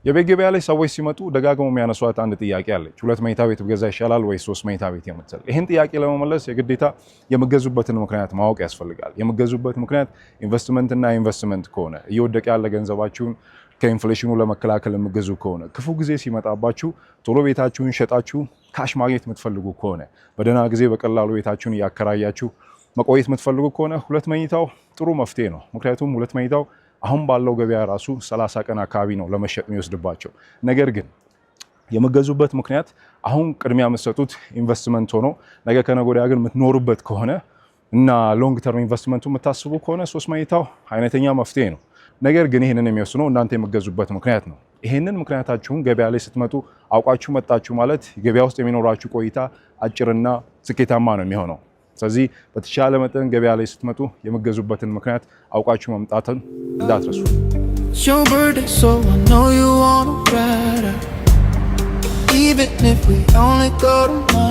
የቤት ገበያ ላይ ሰዎች ሲመጡ ደጋግመው የሚያነሷት አንድ ጥያቄ አለች። ሁለት መኝታ ቤት ብገዛ ይሻላል ወይ ሶስት መኝታ ቤት የምትል። ይህን ጥያቄ ለመመለስ የግዴታ የምገዙበትን ምክንያት ማወቅ ያስፈልጋል። የምገዙበት ምክንያት ኢንቨስትመንትና ኢንቨስትመንት ከሆነ፣ እየወደቀ ያለ ገንዘባችሁን ከ inflation ኑ ለመከላከል የምገዙ ከሆነ፣ ክፉ ጊዜ ሲመጣባችሁ ቶሎ ቤታችሁን ሸጣችሁ cash ማግኘት የምትፈልጉ ከሆነ፣ በደህና ጊዜ በቀላሉ ቤታችሁን እያከራያችሁ መቆየት የምትፈልጉ ከሆነ ሁለት መኝታው ጥሩ መፍትሄ ነው። ምክንያቱም ሁለት መኝታው አሁን ባለው ገበያ ራሱ 30 ቀን አካባቢ ነው ለመሸጥ የሚወስድባቸው። ነገር ግን የምገዙበት ምክንያት አሁን ቅድሚያ የምትሰጡት ኢንቨስትመንት ሆኖ ነገ ከነገ ወዲያ ግን የምትኖሩበት ከሆነ እና long term investment ኡ የምታስቡ ከሆነ ሶስት መኝታው አይነተኛ መፍትሄ ነው። ነገር ግን ይህንን የሚወስነው እናንተ የምገዙበት ምክንያት ነው። ይህንን ምክንያታችሁን ገበያ ላይ ስትመጡ አውቃችሁ መጣችሁ ማለት ገበያ ውስጥ የሚኖራችሁ ቆይታ አጭርና ስኬታማ ነው የሚሆነው። ስለዚህ በተቻለ መጠን ገበያ ላይ ስትመጡ የምገዙበትን ምክንያት አውቃችሁ መምጣትን እንዳትረሱ። It's your birthday, so I know you wanna ride out. Even if we only go to my